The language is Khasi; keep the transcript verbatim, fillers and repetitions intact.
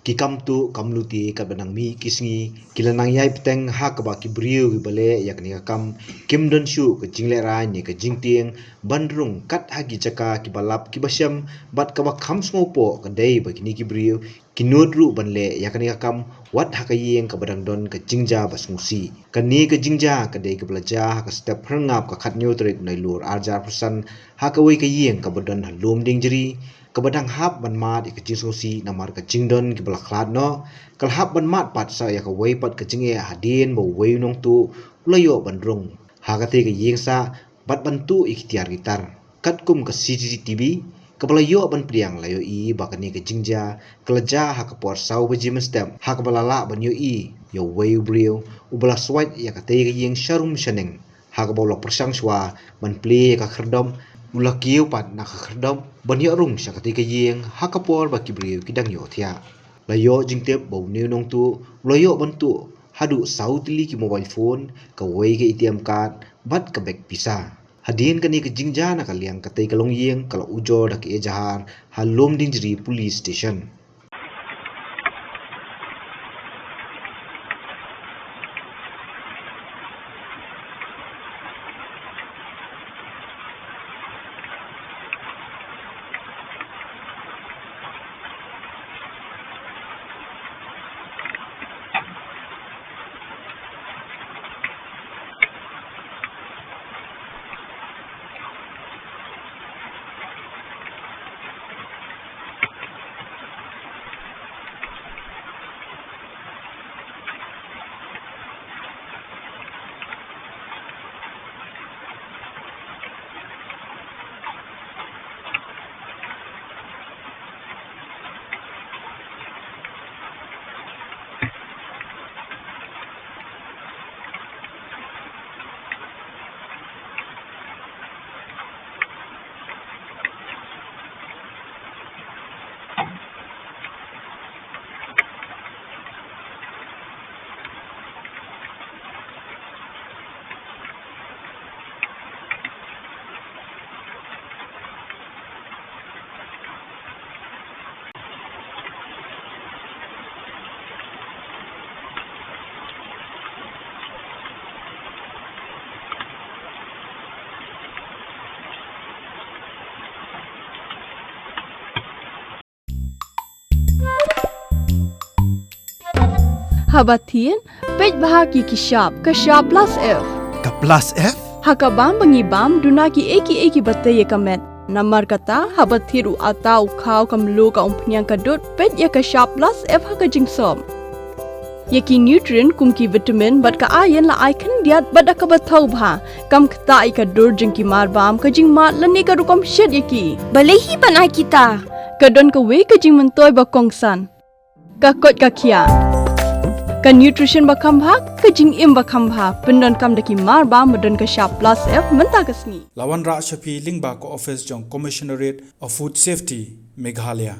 Ki kam tuh kam lute katba nang mih ki sngi ki la nang ïai bteng ha kaba ki briew kiba leh ïa kane ka kam kim don shuh ka jinglehrain ne ka jingtieng ban rung kat ha ki jaka kiba lap kiba shem, bad kaba kham sngewpoh ka dei ba kine ki briew ki nud ruh ban leh ïa kane ka kam wat ha ka ïing kaba dang don ka jingjia ba sngewsih. Kane ka jingjia ka dei kaba la jia ha ka step phyrngap ka khatñiew tarik Nailur arhajar arphew san ha kawei ka ïing kaba don ha Lumdiengjri, kaba dang hap ban mad ïa ka jingsngewsih namar ka jingdon kiba la khlad noh. Ka la hap ban mad pat sa ïa kawei pat ka jingeh hadien ba uwei u nongtuh u la ïoh ban rung ha katei ka ïing sah bad ban tuh ïa ki tiar ki tar. Katkum ka C C T V kaba la ïoh ban pdiang la ïohi ba kane ka jingjia ka la jia ha ka por saw baje mynstep, ha kaba la lah ban ïohi ïa uwei u briew uba la swait ïa katei ka ïing sharum shaneng. Ha kaba u la pyrshang shuwa ban plie ïa ka khyrdop, u la kiew pat na ka khyrdop ban ïoh rung sha katei ka ïing ha ka por ba ki briew ki dang ïohthiah. La ïoh jingtip ba une u nongtuh u la ïoh ban tuh haduh saw tylli ki mobile phone, kawei ka A T M card bad ka bag pisa. Hadien kane ka jingjia na ka liang katei ka longïing ka la ujor da ka ejahar ha Lumdiengjri Police Station. Haba thied, peit bha ïa ki shap, ka shap plus F. Ka plus F? Ha ka bam ba ngi bam, duna kiei kiei kiba tei ïa ka met. Namar kata, haba thied u atta, u khaw, ka mluh, ka umphniang, ka dud, peit ïa ka shap plus F ha ka jingsop. Ïa ki nutrient kum ki vitamin bad ka iron la ai khyndiat bad da kaba thaw bha. Kam ktah ïa ka dur jong ki marbam, ka jingmad lane ka rukom shet ïa ki. Balei hi ban ai kita? Ka don kawei ka jingmyntoi ba kongsan. Ka koit ka khiah. Ka nutrition ba kham bha, ka jingim ba kham bha. Pyndonkam da ki marbam ba don ka shap plus F mynta ka sngi. La wanrah sha phi lyngba ka office jong Commissionerate of Food Safety, Meghalaya.